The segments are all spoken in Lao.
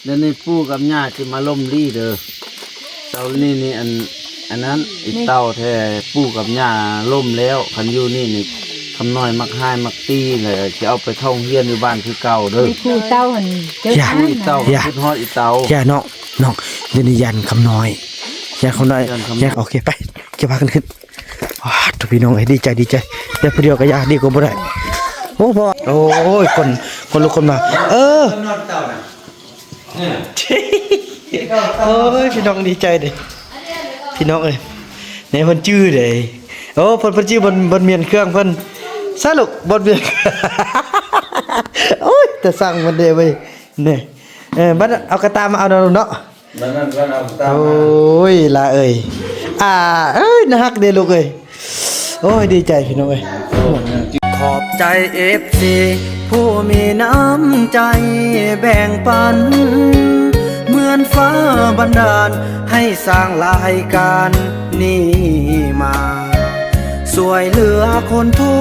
ດຽວນີ້ປູ່ກັບຍ່າຊິມາລົມລີ້ເດີ. ເຈົ້ານີ້ນີ້ ອັນ ອັນນັ້ນ ອີເຕົ້າແທ້ ປູ່ກັບຍ່າລົມແລ້ວ. ຄັນຢູ່ນີ້ນີ້ ຄຳນ້ອຍມັກຮ້າຍມັກຕີ ແລ້ວຊິເອົາໄປເຂົ້າໂຮງຮຽນຢູ່ບ້ານຄືເກົ່າເດີ. ມີຄູເຕົ້າຫັ້ນ ເຈີ ຢ້າ ຄູເຕົ້າ ຢ້າ ຄິດຮອດອີເຕົ້າ. ຢ້ານ້ອງ ນ້ອງ ດຽວນີ້ຢ້ານຄຳນ້ອຍ ຢ້ານຄຳນ້ອຍ ຢ້ານຄຳນ້ອຍ ຢ້ານ ໂອເຄ ໄປ ເກັບພາກັນຂຶ້ນ. ອ້າ ໂທ້ ພີ່ນ້ອງເອີຍ ດີໃຈ ດີໃຈ ໄດ້ຜູ້ດຽວກໍຢ່າ ດີກວ່າບໍ່ໄດ້. ໂອ້ ພໍ່ ໂອ້ຍ ຄົນ ຄົນລຸກຄົນມາ ເອີ ໂອ້ຍ ພີ່ນ້ອງດີໃຈເດ້ ພີ່ນ້ອງເອີຍ. ແນ່ ເພິ່ນຈື່ເດ້ ໂອ້ ເພິ່ນ ເພິ່ນຈື່ບ່ອນ ບ່ອນມ້ຽນເຄື່ອງເພິ່ນ ຊະລູກ ບ່ອນມ້ຽນ ໂອ້ຍ ແຕ່ຊ່າງມັນເດ້ເວີຍ ແນ່ ເອີ ບັດເອົາກະຕ່າມາເອົາເນາະ ນັ້ນໆ ເອົາຕາມມາ. ໂອ້ຍ ຫຼາເອີຍ ອາ ເອີຍ ໜ້າຮັກເດ້ລູກເອີຍ. ໂອ້ຍ ດີໃຈພີ່ນ້ອງເອີຍ. ຂອບໃຈເອັຟຊີ ຜູ້ມີນ້ຳໃຈແບ່ງປັນ ເໝືອນຟ້າບັນດານໃຫ້ສ້າງລາຍການນີ້ມາ ຊ່ວຍເຫຼືອຄົນທຸ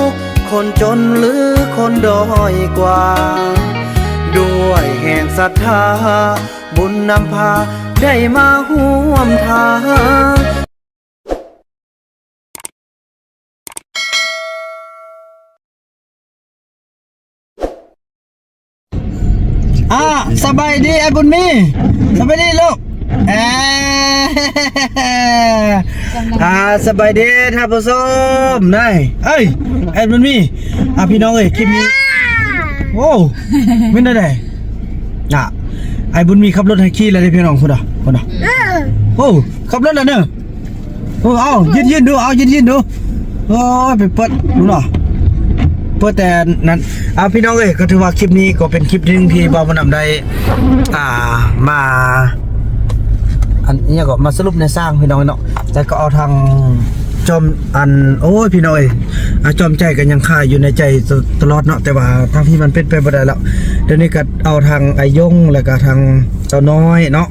ກ ຄົນຈົນ ຫຼື ຄົນດ້ອຍກວ່າ ດ້ວຍແຮງສັດທາ ບຸນນຳພາໄດ້ມາຮ່ວມທາງ. ອ່າ ສະບາຍດີອ້າຍບຸນມີ ສະບາຍດີລູກ ເອີ ອ່າ ສະບາຍດີທ່ານຜູ້ຊົມນາຍ ເອີຍ ອ້າຍບຸນມີ ອ່າ ພີ່ນ້ອງເອີຍ ຄລິບນີ້ ໂອ້ ແມ່ນແນວໃດ ອ່າ ອ້າຍບຸນມີຂັບລົດໃຫ້ຂີ່ແລ້ວເດ້ພີ່ນ້ອງ ພຸ້ນນະ ພຸ້ນນະ ໂອ້ ຂັບລົດແລ້ວເນີ. ໂອ້ ເອົາ ຢືນໆ ດູ ເອົາ ຢືນໆ ດູ ໂອ້ຍ ໄປເປີດດູເນາະ ເປີດແຕ່ນັ້ນ ອ່າ ພີ່ນ້ອງເອີຍ ກໍຖືວ່າຄລິບນີ້ກໍເປັນຄລິບໜຶ່ງທີ່ບ່າວບຸນນຳໄດ້ ອ່າ ມາ ອັນ ອີຫຍັງກໍມາສະຫຼຸບໃນຊ່າງພີ່ນ້ອງເນາະ ແຕ່ກໍເອົາທາງຈອມ ອັນ ໂອ້ຍ ພີ່ນ້ອງເອີຍ ອ່າ ຈອມໃຈກໍຍັງຄາຢູ່ໃນໃຈຕະ ຕະຫຼອດເນາະ ແຕ່ວ່າທາງທີ່ມັນເປັນໄປບໍ່ໄດ້ແລ້ວ ດຽວນີ້ກໍເອົາທາງອ້າຍຍົງ ແລ້ວກໍທາງເຈົ້ານ້ອຍເນາະ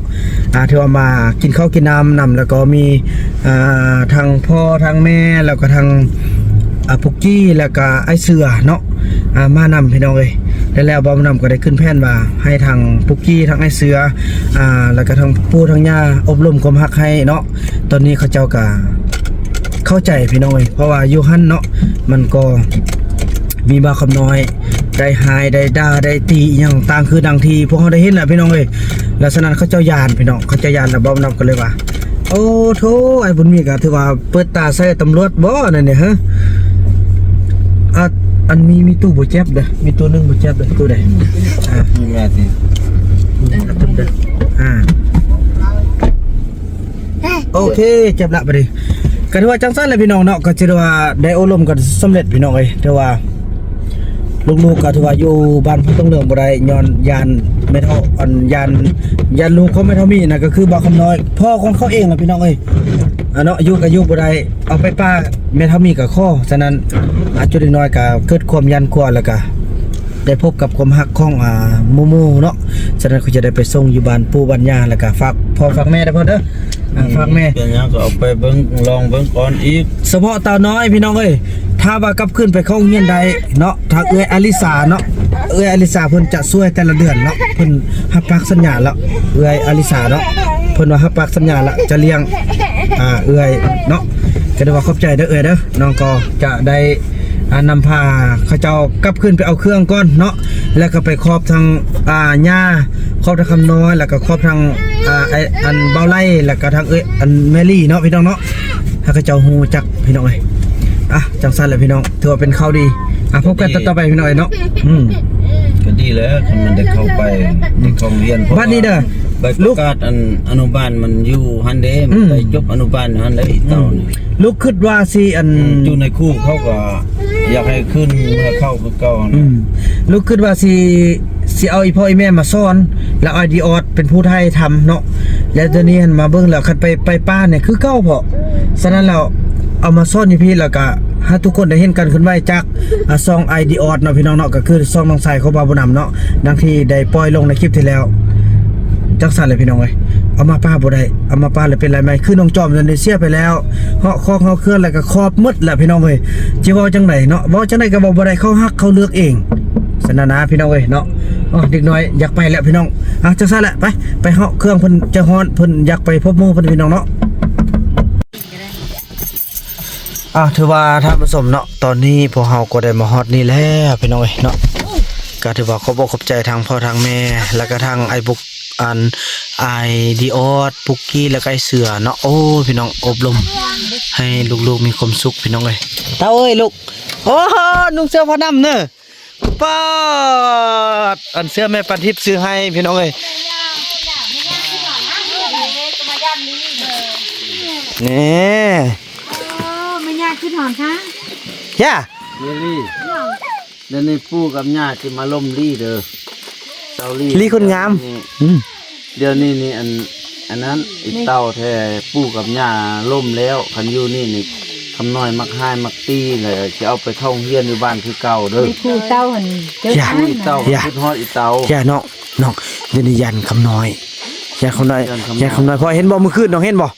ອ່າ ຖືວ່າມາກິນເຂົ້າກິນນ້ຳນຳ ແລ້ວກໍມີ ອ່າ ທັງພໍ່ທັງແມ່ ແລ້ວກໍທັງ ອ່າ ປຸກກີ້ ແລ້ວກໍອ້າຍເສືອເນາະ ອ່າ ມານຳ ພີ່ນ້ອງເອີຍ. ແລ້ວ ແລ້ວບ່າວບຸນນຳກໍໄດ້ຂຶ້ນແຜນວ່າໃຫ້ທັງປຸກກີ້ ທັງອ້າຍເສືອ ອ່າ ແລ້ວກໍທັງປູ່ທັງຍ່າອົບຮົມຄວາມຮັກໃຫ້ເນາະ. ຕອນນີ້ເຂົາເຈົ້າກໍເຂົ້າໃຈ ພີ່ນ້ອງເອີຍ ເພາະວ່າຢູ່ຫັ້ນເນາະ ມັນກໍມີບ່າວຄຳນ້ອຍ ໄດ້ຮ້າຍ ໄດ້ດ່າ ໄດ້ຕີອີ່ຫຍັງຕ່າງຄືດັ່ງທີ່ພວກເຮົາໄດ້ເຫັນແຫຼະພີ່ນ້ອງເອີຍ. ແລ້ວສະນັ້ນເຂົາເຈົ້າຢ້ານພີ່ນ້ອງ ເຂົາເຈົ້າຢ້ານ ແລ້ວບ່າວບຸນນຳກໍເລີຍວ່າ ໂອ້ໂທ້ ອ້າຍບຸນມີກໍຖືວ່າເປີດຕາໃສ່ຕຳຫຼວດບໍ່ນັ້ນນີ້ ຮະ ອ່າ ອັນມີ ມີຕູ້ບໍ່ແຈັບເດີ ມີຕູ້ໜຶ່ງບໍ່ແຈັບເດີ ຕູ້ໃດ ອ່າ ມີແມ່ຕິ ອ່າ ຕູ້ເດີ ອ່າ ໂອເຄ ຈັບລະບາດນີ້ ກໍຖືວ່າຈັ່ງຊັ້ນແຫຼະພີ່ນ້ອງເນາະ ກໍຖືວ່າໄດ້ໂອ້ລົມກັນສຳເລັດພີ່ນ້ອງເອີຍ. ຖືວ່າລູກໆກໍຖືວ່າຢູ່ບ້ານພູຕົງເຫຼືອງບໍ່ໄດ້ ຍ້ອນຢ້ານແມ່ເຖົ້າ ອັນ ຢ້ານ ຢ້ານລູກຂອງແມ່ເຖົ້າມີນະ ກໍຄືບ່າວຄຳນ້ອຍ ພໍ່ຂອງເຂົາເອງນະພີ່ນ້ອງເອີຍ ອາເນາະ ຢູ່ກໍຢູ່ບໍ່ໄດ້ ເອົາໄປປ້າແມ່ເຖົ້າມີກໍຂໍ. ສະນັ້ນ ອາ ຈຸດນ້ອຍໆກໍເກີດຄວາມຢ້ານກົວ ແລ້ວກໍ ໄດ້ພົບກັບຄວາມຮັກຂອງ ອ່າ ໝູ່ໆເນາະ. ສະນັ້ນຂ້ອຍຈະໄດ້ໄປສົ່ງຢູ່ບ້ານປູ່ບ້ານຍ່າ ແລ້ວກະຝາກພໍ່ຝາກແມ່ເດີພໍ່ເດີ. ອ່າ ຝາກແມ່ ເປັນຫຍັງກໍເອົາໄປເບິ່ງ ລອງເບິ່ງກ່ອນອີກ. ສະເພາະຕານ້ອຍພີ່ນ້ອງເອີຍ ຖ້າວ່າກັບຄືນໄປເຂົ້າໂຮງຮຽນໄດ້ເນາະ ທາງເອື້ອຍອາລິສາເນາະ ເອື້ອຍອາລິສາເພິ່ນຈະຊ່ວຍແຕ່ລະເດືອນເນາະ ເພິ່ນຮັບປາກສັນຍາແລ້ວ ເອື້ອຍອາລິສາເນາະ ເພິ່ນວ່າຮັບປາກສັນຍາແລ້ວ ຈະລ້ຽງ ອ່າ ເອື້ອຍເນາະ. ກໍໄດ້ວ່າຂອບໃຈເດີເອື້ອຍເດີ ນ້ອງກໍຈະໄດ້ ອ່າ ນຳພາເຂົາເຈົ້າກັບຄືນໄປເອົາເຄື່ອງກ່ອນເນາະ ແລ້ວກໍໄປຂອບທາງ ອ່າ ຍ່າ ຂອບທາງຄຳນ້ອຍ ແລ້ວກໍຂອບທາງ ອ່າ ໄອ້ ອັນ ບ່າວໄຫຼ ແລ້ວກໍທາງເອື້ອຍ ອັນ ແມ່ລີເນາະ ພີ່ນ້ອງເນາະ ໃຫ້ເຂົາເຈົ້າຮູ້ຈັກ ພີ່ນ້ອງເອີຍ. ອ່ະ ຈັ່ງຊັ້ນແຫຼະພີ່ນ້ອງ ຖືວ່າເປັນຂ່າວດີ. ອ່ະ ພົບກັນຕໍ່ໄປພີ່ນ້ອງເອີຍເນາະ. ອືມ ກໍດີແລ້ວ ຄັນມັນໄດ້ເຂົ້າໄປ ໄດ້ເຂົ້າຮຽນ ບັດນີ້ເດີ ໃບປະກາດອັນອະນຸບານມັນຢູ່ຫັ້ນເດ້ ອືມ ໄປຈົບອະນຸບານຢູ່ຫັ້ນເດ້ ອີເຕົ້ານີ້. ລູກຄິດວ່າຊິອັນ ອືມ ຢູ່ໃນຄູເຂົາກໍຢາກໃຫ້ຄືນເມືອເຂົ້າຄືເກົ່າຫັ້ນ. ອືມ ລູກຄິດວ່າຊິ ຊິເອົາອີ່ພໍ່ອີ່ແມ່ມາສອນ ແລ້ວອ້າຍດີອອດເປັນຜູ້ຖ່າຍທຳເນາະ. ແລ້ວຕອນນີ້ຫັ້ນມາເບິ່ງແລ້ວ ຄັນໄປ ໄປປ່ານີ້ຄືເກົ່າເພາະ. ສະນັ້ນແລ້ວເອົາມາສອນຢູ່ພີ້ ແລ້ວກະໃຫ້ທຸກຄົນໄດ້ເຫັນການເຄື່ອນໄຫວຈາກ ອ່າ ຊ່ອງອ້າຍດີອອດເນາະ ພີ່ນ້ອງເນາະ ກໍຄືຊ່ອງນ້ອງຊາຍຂອງບ່າວບຸນນຳເນາະ ດັ່ງທີ່ໄດ້ປ່ອຍລົງໃນຄລິບທີ່ແລ້ວ. ຈັ່ງຊັ້ນແຫຼະພີ່ນ້ອງເອີຍ ເອົາມາປ່າບໍ່ໄດ້ ເອົາມາປ່າແລ້ວເປັນລາຍໃໝ່ ຄືນ້ອງຈອມນັ້ນໄດ້ເສຍໄປແລ້ວ ເຫາະຄອກເຫາະເຄື່ອນ ແລ້ວກໍຂອບໝົດແຫຼະພີ່ນ້ອງເອີຍ. ຈະເວົ້າຈັ່ງໃດເນາະ ເວົ້າຈັ່ງໃດກໍເວົ້າບໍ່ໄດ້ ເຂົາຮັກເຂົາເລືອກເອງ. ສະນັ້ນນະພີ່ນ້ອງເອີຍເນາະ. ອໍ ເດັກນ້ອຍຢາກໄປແລ້ວພີ່ນ້ອງ ອ່ະ ຈັ່ງຊັ້ນແຫຼະ ໄປ ໄປເຫາະເຄື່ອງເພິ່ນ ໃຈຮ້ອນ ເພິ່ນຢາກໄປພົບໝູ່ເພິ່ນ ພີ່ນ້ອງເນາະ. ອ່າ ຖືວ່າທ່ານຜູ້ຊົມເນາະ ຕອນນີ້ພວກເຮົາກໍໄດ້ມາຮອດນີ້ແລ້ວພີ່ນ້ອງເອີຍເນາະ. ກໍຖືວ່າຂອບອົກຂອບໃຈທາງພໍ່ທາງແມ່ ແລ້ວກໍທາງອ້າຍບຸກ ອັນ ອ້າຍດີອອດ ປຸກກີ້ ແລ້ວກໍອ້າຍເສືອເນາະ. ໂອ້ ພີ່ນ້ອງ ອົບລົມໃຫ້ລູກໆມີຄວາມສຸກພີ່ນ້ອງເອີຍ. ເຕົ້າເອີຍລູກ ໂອ້ໂຫ ນຸ່ງເສື້ອຜ້າໜຳເນີ. ປາດ ອັນເສື້ອແມ່ປານທິບຊື້ໃຫ້ພີ່ນ້ອງເອີຍ. ນີ້ ເອີ ແມ່ຍ່າຄິດຮອດຫາ ຢ່າ ເມລີ ດຽວນີ້ປູ່ກັບຍ່າຊິມາລົມລີເດີ. ເຊົາລີ ລີຄົນງາມ ດຽວນີ້ ອືມ ດຽວນີ້ນີ້ ອັນ ອັນນັ້ນ ອີ່ເຕົ້າແທ້ ປູ່ກັບຍ່າລົ້ມແລ້ວ. ຄັນຢູ່ນີ້ນີ້ ຄຳນ້ອຍມັກຮ້າຍມັກຕີ ແລ້ວຊິເອົາໄປເຂົ້າໂຮງຮຽນຢູ່ບ້ານຄືເກົ່າເດີ. ມີຄູເຕົ້າຫັ້ນ ເຈົ້າ ຢາ ຄູເຕົ້າ ຢາ ຄິດຮອດອີ່ເຕົ້າ. ຢ່າເນາະ ນ້ອງ ດຽວນີ້ຢ້ານຄຳນ້ອຍ ຢ້ານຄຳນ້ອຍ ຢ້ານຄຳນ້ອຍ ຢ້ານຄຳນ້ອຍ. ເພາະເຫັນບໍ່ ມື້ຄືນ ນ້ອງເຫັນບໍ່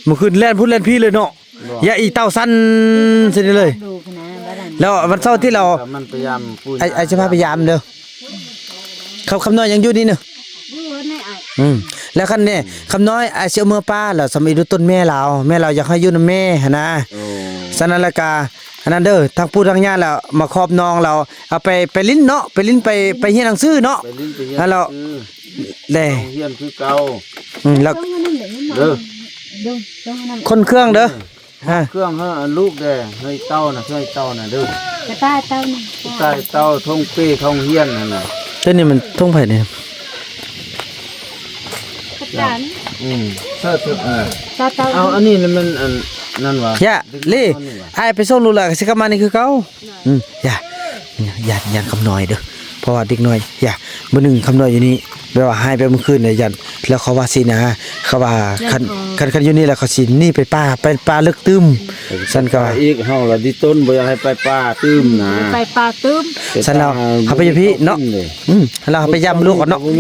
ມື້ຄືນແລ່ນພຸ້ນແລ່ນພີ້ເລີຍເນາະ. ບໍ່ ຢ່າອີ່ເຕົ້າສັ່ນຊິເລີຍ. ແລ້ວວັນເສົາທີ່ລາວ ມັນໄປຢາມປູ່ ອ້າຍ ອ້າຍຊິພາໄປຢາມເດີ. ຄຳ ຄຳນ້ອຍຍັງຢູ່ນີ້ເນາະ. ຢູ່ໃນອ້າຍ ອືມ ແລ້ວຄັນນີ້ ອືມ ຄຳນ້ອຍ ອ້າຍຊິເອົາເມືອປ່າ ແລ້ວສຳອີດູຕົ້ນແມ່ລາວ ແມ່ລາວຢາກໃຫ້ຢູ່ນຳແມ່ຫັ້ນນະ. ໂອ້ ສະນັ້ນແລ້ວກະ ອັນນັ້ນເດີ ທັງປູ່ທັງຍ່າແລ້ວມາຂອບນ້ອງລາວ ເອົາໄປ ໄປຫຼິ້ນເນາະ ໄປຫຼິ້ນ ໄປ ໄປຮຽນໜັງສືເນາະ. ໄປຫຼິ້ນໄປຮຽນ ແລ້ວ ໜັງສື ແລະ ຮຽນຄືເກົ່າ. ອືມ ແລ້ວ ເດີ ຄົນເຄື່ອງເດີ. ອືມ ຮະ ເຄື່ອງໃຫ້ອັນລູກແດ່ ໃຫ້ເຕົ້ານະ ໃຫ້ເຕົ້ານະເດີ. ກະຕ່າຍເຕົ້ານະ ກະຕ່າຍເຕົ້າ ຖົງເປ້ເຂົ້າໂຮງຮຽນຫັ້ນນະ. ໂຕນີ້ມັນຖົງໃຜນີ້? ກະຕ່າຍ. ອືມ ເສີດເຖິງ ເອີ ຕາເຕົ້າ. ເອົາ ອັນນີ້ມັນອັນນັ້ນຫວາ? ຢ່າ ເລ ອ້າຍໄປສົ່ງລູກແລ້ວກະຊິກັບມານີ້ຄືເກົ່າ. ອືມ ຢ່າ ຢ່າ ຢ່າຄຳນ້ອຍເດີ ເພາະວ່າເດັກນ້ອຍ ຢ່າ ມື້ໜຶ່ງຄຳນ້ອຍຢູ່ນີ້ ແບບວ່າຫາຍໄປມື້ຄືນນີ້ ຢ້ານ ແລ້ວເຂົາວ່າຊີ້ນະ ເຂົາວ່າຄັນ ຄັນ ຄັນຢູ່ນີ້ແລ້ວເຂົາຊິໜີໄປປ່າ ໄປປ່າເລິກຕື່ມ. ຊັ້ນກໍວ່າອີກ ເຮົາລະດິຕົນບໍ່ຢາກໃຫ້ໄປປ່າຕື່ມນະ ໄປປ່າຕື່ມ. ຊັ້ນລະເຮົາໄປຢູ່ພີ້ເນາະ. ອືມ ລະເຮົາໄປຢາມລູກກ່ອນເນາະ. ອື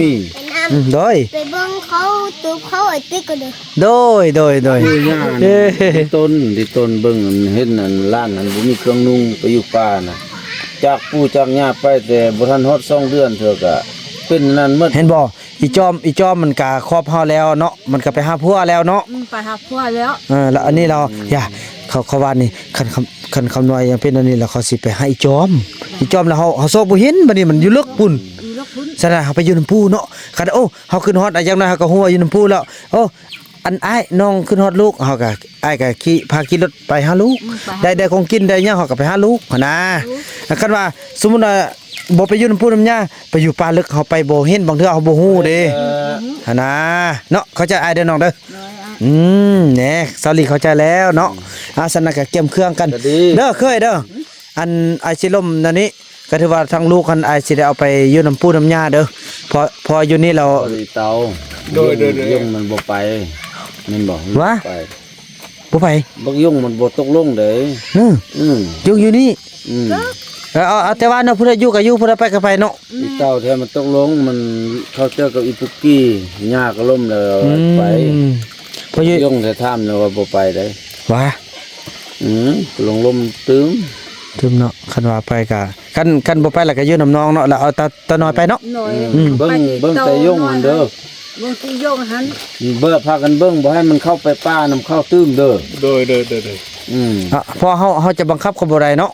ມ ໂດຍ ໄປເບິ່ງເຂົາ ຕູບເຂົາໄອ້ຕິກກໍເດີ. ໂດຍ ໂດຍ ໂດຍ ຢູ່ຍ່າ ເອີ ດິຕົນ ດິຕົນເບິ່ງ ເຫັນອັນຫຼານຫັ້ນບໍ່ມີເຄື່ອງນຸ່ງ ໄປຢູ່ປ່ານະ ຈາກປູ່ຈາກຍ່າໄປ ແຕ່ບໍ່ທັນຮອດສອງເດືອນເທື່ອກະເປັນນັ້ນໝົດ. ເຫັນບໍ່ ອີຈອມ ອີຈອມມັນກະຄອບເຮົາແລ້ວເນາະ ມັນກະໄປຫາຜົວແລ້ວເນາະ. ອືມ ໄປຫາຜົວແລ້ວ. ເອີ ແລ້ວອັນນີ້ລາວ ອືມ ຢ່າ ເຂົາ ເຂົາວ່ານີ້ ຄັນ ຄັນ ຄັນຄຳນ້ອຍຍັງເປັນອັນນີ້ລະ ເຂົາຊິໄປຫາອີຈອມ ອີຈອມລະ ເຮົາ ເຮົາຊອກບໍ່ເຫັນ ບາດນີ້ມັນຢູ່ເລິກພຸ້ນ ຢູ່ເລິກພຸ້ນ. ສະນັ້ນເຮົາໄປຢູ່ນຳປູ່ເນາະ ຄັນ ໂອ້ ເຮົາຂຶ້ນຮອດ ອາ ຢ່າງໜ້ອຍເຮົາກໍຮູ້ວ່າຢູ່ນຳປູ່ແລ້ວ. ໂອ້ ອັນອ້າຍ ນ້ອງຂຶ້ນຮອດລູກ ເຮົາກະ ອ້າຍກະຂີ່ ພາຂີ່ລົດໄປຫາລູກ. ອືມ ໄປຫາ ໄດ້ ໄດ້ຂອງກິນໄດ້ຫຍັງ ເຮົາກະໄປຫາລູກຫັ້ນນາ. ໂອ້ ຄັນວ່າສົມມຸດວ່າບໍ່ໄປຢູ່ນຳປູ່ນຳຍ່າ ໄປຢູ່ປ່າເລິກ ເຮົາໄປບໍ່ເຫັນ ບາງເທື່ອເຮົາບໍ່ຮູ້ເດ້. ເອີ ຫັ້ນນາເນາະ ເຂົ້າໃຈອ້າຍເດີນ້ອງເດີ. ໂດຍ ອືມ ແນ່ ສາວລີເຂົ້າໃຈແລ້ວເນາະ. ອືມ ອາ ຊັ້ນນະກະກຽມເຄື່ອງກັນເດີເຄີຍເດີ. ອັນອ້າຍຊິລົມແນວນີ້ ກໍຖືວ່າທາງລູກຫັ້ນ ອ້າຍຊິໄດ້ເອົາໄປຢູ່ນຳປູ່ນຳຍ່າເດີ ເພາະ ເພາະຢູ່ນີ້ແລ້ວ ບໍ່ໄດ້ເຕົາ. ໂດຍ ໂດຍ ໂດຍ ຍົງມັນບໍ່ໄປ ແມ່ນບໍ່? ຫວາ? ໄປ ບໍ່ໄປ ບັກຍົງມັນບໍ່ຕົກລົງເດ້. ອືມ ອືມ ຍົງຢູ່ນີ້. ອືມ ເອີ ເອົາ ເອົາແຕ່ວ່າເນາະ ຜູ້ໃດຢູ່ກໍຢູ່ ຜູ້ໃດໄປກໍໄປເນາະ. ອີເຕົາແທ້ມັນຕົກລົງ ມັນເຂົ້າເຈີກັບອີປຸກກີ້ ຍ່າກໍລົ້ມແລ້ວ ອືມ ໄປ. ພໍຢູ່ ຍົງແທ້ຖາມແລ້ວວ່າບໍ່ໄປເດ້. ຫວາ? ອືມ ລົງລົມຕື່ມ ຕື່ມເນາະ. ຄັນວ່າໄປກະ ຄັນ ຄັນບໍ່ໄປລະກະຢູ່ນຳນ້ອງເນາະ ລະເອົາຕາ ຕານ້ອຍໄປເນາະ. ໂດຍ ອືມ ເບິ່ງ ເບິ່ງແຕ່ຍົງຫັ້ນເດີ ເບິ່ງແຕ່ຍົງຫັ້ນ ເບິ່ງ ພາກັນເບິ່ງ ບໍ່ໃຫ້ມັນເຂົ້າໄປປ່ານຳເຂົາຕື່ມເດີ. ໂດຍ ໂດຍ ໂດຍ ໂດຍ ອືມ ອະ ເພາະເຮົາ ເຮົາຈະບັງຄັບເຂົາບໍ່ໄດ້ເນາະ. ເນາະ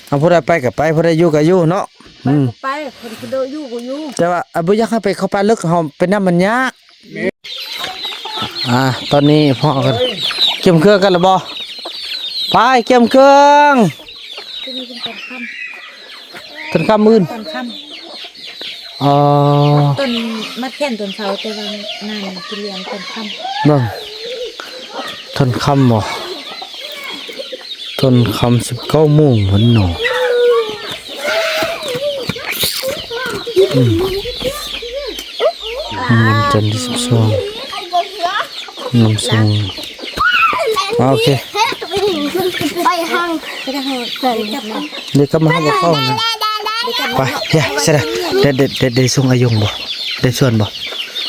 ອາ ຜູ້ໃດໄປກໍໄປ ຜູ້ໃດຢູ່ກໍຢູ່ເນາະ. ໄປ ອືມ ກໍໄປ ຄົນ ຄົນໃດຢູ່ກໍຢູ່ ແຕ່ວ່າ ອາ ບໍ່ຢາກໃຫ້ໄປເຂົ້າປ່າເລິກ ເຮົາໄປນຳມັນຍາກ. ອ່າ ຕອນນີ້ພວກເຮົາກໍກຽມເຄື່ອງກັນແລ້ວບໍ່? ໄປກຽມເຄື່ອງ ຕອນຄ່ຳ ຕອນຄ່ຳມື້ອື່ນ ຕອນຄ່ຳ. ອໍ ຕອນມັດແຂນຕອນເຊົ້າ ແຕ່ວ່າງານກິນລ້ຽງຕອນຄ່ຳ. ເບິ່ງ ຕອນຄ່ຳບໍ່? ຕອນຄ່ຳສິບເກົ້າໂມງພຸ້ນເນາະ. ອືມ ວັນຈັນທີສິບສອງ ງາມສູງ. ອ່າ ໂອເຄ ໄປທາງ ໄປທາງ ເດີກັບມາຫາເຂົານະ. ໄປ ເດ ເຊດາ ໄດ້ ໄດ້ ໄດ້ ໄດ້ສົ່ງອາຍົງບໍ່? ໄດ້ຊວນບໍ່?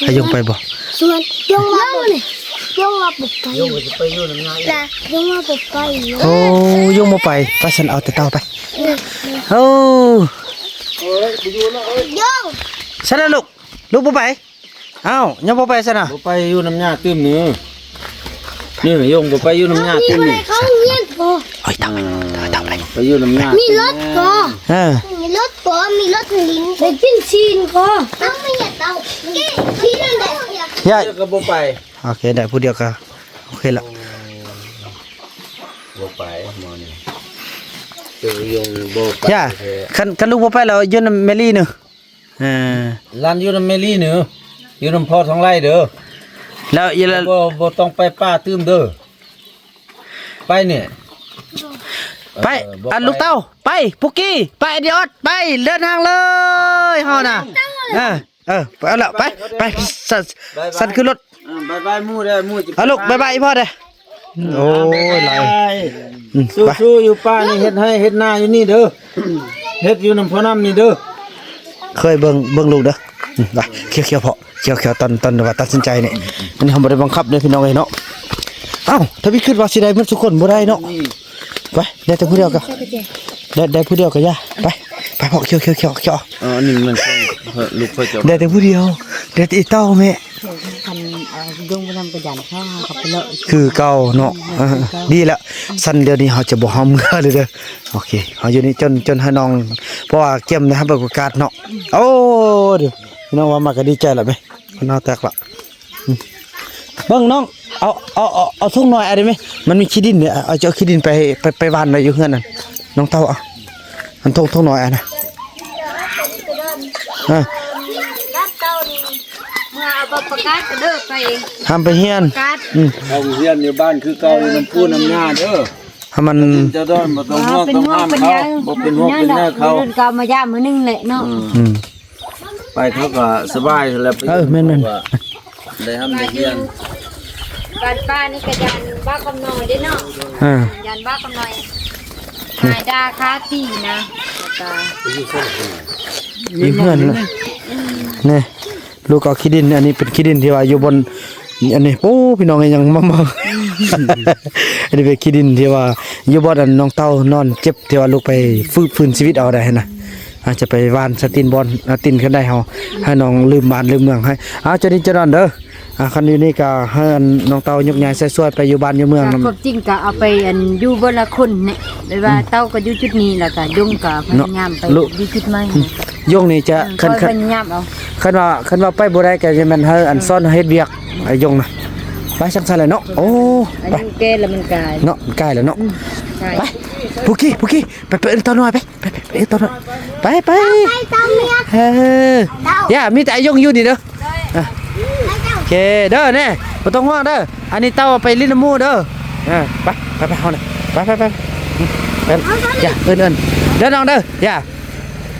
ອາຍົງໄປບໍ່? ຊວນ ຍົງວ່າບໍ່ ຍົງວ່າບໍ່ໄປ ຍົງວ່າຈະໄປຢູ່ນຳຍາຍ ຍົງວ່າບໍ່ໄປ. ໂອ້ ຍົງບໍ່ໄປ ໄປ ຊັ້ນເອົາແຕ່ເຕົ້າໄປ. ເອີ ໂອ້ ເອີຍ ບໍ່ຢູ່ແລ້ວ ເອີຍ ຍົງ ຊັ້ນລະລູກ ລູກບໍ່ໄປ. ອ້າວ ຍັງບໍ່ໄປຊັ້ນນະ? ບໍ່ໄປຢູ່ນຳຍ່າຕື່ມນີ້ ນີ້ຍົງບໍ່ໄປຢູ່ນຳຍ່າຕື່ມນີ້ ເຂົາຮຽນບໍ່? ໂອ້ຍ ຕາຍ ຕາຍ ຕາຍ ໄປຢູ່ນຳຍ່າ ມີລົດບໍ່? ເອີ ມີລົດບໍ່? ມີລົດຫຼິ້ນ ໄດ້ກິນຊີ້ນບໍ່? ເອົາ ມີເຮັດເອົາ ກິນຊີ້ນນັ້ນແຫຼະ ຍາຍ ກໍບໍ່ໄປ ໂອເຄ ໄດ້ຜູ້ດຽວກໍໂອເຄລະ ບໍ່ໄປໝໍນີ້ ຄືຍົງບໍ່ໄປ ຢ່າ ແທ້ ຄັນ ຄັນລູກບໍ່ໄປແລ້ວ ຢູ່ນຳແມລີເນີ ເອີ ຫຼັນຢູ່ນຳແມລີເນີ ຢູ່ນຳພໍ່ທອງໄລເດີ ແລ້ວ ແລ້ວ ບໍ່ ບໍ່ຕ້ອງໄປປ່າຕື່ມເດີ ໄປນີ້ ໄປ ເອີ ບໍ່ໄປ ອັນລູກເຕົ້າ ໄປ ປຸກກີ້ ໄປ ອາດິອອດ ໄປ ເດີນທາງເລີຍເຮົານະ ເອີ ເອີ ໄປ ເອົາລະ ໄປ ໄປ ສັ່ນ ບາຍບາຍ ສັ່ນຂຶ້ນລົດ ເອີ ບາຍບາຍໝູ່ເດີ ໝູ່ຈະ ເອົາລູກ ບາຍບາຍອີ່ພໍ່ເດີ ໂອ້ຍ ຫຼາຍ ບາຍບາຍ ອືມ ໄປ ສູ້ໆຢູ່ປ່ານີ້ ເຮັດໄຮ່ເຮັດນາຢູ່ນີ້ເດີ ເຮັດຢູ່ນຳພໍ່ນ້ຳນີ້ເດີ ເຄີຍເບິ່ງ ເບິ່ງລູກເດີ ອືມ ໄປ ຂຽວໆເພາະ ຂຽວໆ ຕອນ ຕອນວ່າຕັດສິນໃຈນີ້ ອັນນີ້ເຮົາບໍ່ໄດ້ບັງຄັບເດີພີ່ນ້ອງເອີຍເນາະ ເອົ້າ ທຳອິດຄິດວ່າຊິໄດ້ໝົດທຸກຄົນ ບໍ່ໄດ້ເນາະ ໄປ ໄດ້ແຕ່ຜູ້ດຽວກໍ ໄດ້ ໄດ້ຜູ້ດຽວກໍຢ່າ ໄປ ໄປເພາະ ຂຽວໆ ຂຽວໆ ອໍ ອັນນີ້ມັນຂອງ ເອີ ລູກຂ້ອຍເຈົ້າ ໄດ້ແຕ່ຜູ້ດຽວ ໄດ້ແຕ່ອີ່ເຕົ້າແມ່ ຄັນເອົາດົງໄປນຳກະຢັນ ເຮົາເຂົ້າໄປເລາະ ຄືເກົ່າເນາະ ເອີ ເອີ ເອີ ດີແລ້ວ ຊັ້ນດຽວນີ້ເຮົາຈະບໍ່ເອົາເມືອເລີຍເດີ ໂອເຄ ເຮົາຢູ່ນີ້ຈົນ ຈົນໃຫ້ນ້ອງ ເພາະວ່າກຽມໄດ້ຮັບປະກາດເນາະ ໂອ້ ພີ່ນ້ອງວ່າມາກໍດີໃຈແລ້ວແມະ ເຮົາແຕກລະ ອືມ ເບິ່ງນ້ອງ ເອົາ ເອົາ ເອົາ ເອົາຖົງນ້ອຍອັນນີ້ແມະ ມັນມີຂີ້ດິນເດ ເອົາ ເອົາຂີ້ດິນໄປ ໄປ ໄປຫວ່ານໄວ້ຢູ່ເຮືອນນັ້ນ ນ້ອງເຕົ້າ ເອົາ ອັນຖົງ ຖົງນ້ອຍອັນນະ ເອີ ເມື່ອເອົາປະກາດກໍເດີໄປ ຫ້າມໄປຮຽນ ປະກາດ ອືມ ເຮົາຮຽນຢູ່ບ້ານຄືເກົ່າ ຢູ່ນຳປູ່ນຳຍ່າເດີ ໃຫ້ມັນ ເຈົ້າດອນ ບໍ່ຕ້ອງຫ່ວງ ເປັນຫ່ວງເປັນໃຍ ບໍ່ເປັນຫ່ວງເປັນໃຍເຂົາ ເຂົາມາຢາມມື້ໜຶ່ງແຫຼະເນາະ ອືມ ອືມ ໄປເຂົາກໍສະບາຍແລ້ວ ເອີ ແມ່ນໆ ໄດ້ຮ່ຳໄດ້ຮຽນ ບ້ານປ້ານີ້ກໍຢ້ານບ້າຄຳນ້ອຍເດ້ເນາະ ອ່າ ຢ້ານບ້າຄຳນ້ອຍ ຫາຍດ່າຄາຕີນະ ແລ້ວກໍ ຢູ່ເຮືອນນະ ນີ້ ລູກເອົາຂີ້ດິນ ອັນນີ້ເປັນຂີ້ດິນທີ່ວ່າຢູ່ບ່ອນ ອັນນີ້ ໂອ້ ພີ່ນ້ອງເອີຍ ຍັງມາ ມາ ອັນນີ້ເປັນຂີ້ດິນທີ່ວ່າຢູ່ບ່ອນ ອັນນ້ອງເຕົ້ານອນເຈັບ ທີ່ວ່າລູກໄປຟື້ນ ຟື້ນຊີວິດເອົາໄດ້ຫັ້ນນະ ອາດຈະໄປຫວ່ານໃສ່ຕີນບ່ອນ ເອົາຕີນຂຶ້ນໄດ້ເຮົາ ໃຫ້ນ້ອງລືມບ້ານລືມເມືອງໃຫ້ ເອົາ ເຈົ້າດີເຈົ້າດອນເດີ ອ່າ ຄັນຢູ່ນີ້ກໍໃຫ້ອັນນ້ອງເຕົ້າຍົກຍ້າຍໃຊ້ຊ່ວຍໄປຢູ່ບ້ານຢູ່ເມືອງນຳ ຄວາມຈິງກໍເອົາໄປອັນຢູ່ເບິດລະຄົນແຫຼະ ແບບວ່າ ອືມ ເຕົ້າກໍຢູ່ຈຸດນີ້ ແລ້ວກໍຍົງກໍພະຍາຍາມໄປ ເນາະ ຢູ່ຈຸດໃໝ່ ອືມ ຍົງນີ້ຈະ ເອີ ຄັນ ຄັນ ພະຍາຍາມເອົາ ຄັນວ່າ ຄັນວ່າໄປບໍ່ໄດ້ກໍຈະແມ່ນໃຫ້ອັນ ເອີ ສອນເຮັດວຽກ ອາ ຍົງນະ ໄປ ຊ່າງຊັ້ນແຫຼະເນາະ ໂອ້ ໄປ ອາຍຸແກ່ແລ້ວມັນກາຍ ເນາະ ມັນກາຍແລ້ວເນາະ ອືມ ໄປ ພຸ້ນ ພຸ້ນ ໄປ ໄປ ໄປເອີ້ນເຕົ້ານ້ອຍໄປ ໄປ ໄປ ໄປເອີ້ນເຕົ້ານ້ອຍ ໄປ ໄປ ເອີ ຢ່າ ມີແຕ່ອາຍົງຢູ່ນີ້ເດີ ອ່ະ ໂອເຄເດີ ແນ່ ບໍ່ຕ້ອງຫ່ວງເດີ ອັນນີ້ເຕົ້າໄປຫຼິ້ນນຳໝູ່ເດີ ເອີ ໄປ ໄປ ໄປ ເຮົານະ ໄປ ໄປ ໄປ ໄປ ຢ່າ ເອີ້ນ ເອີ້ນ ເດີນ້ອງເດີ ຢ່າ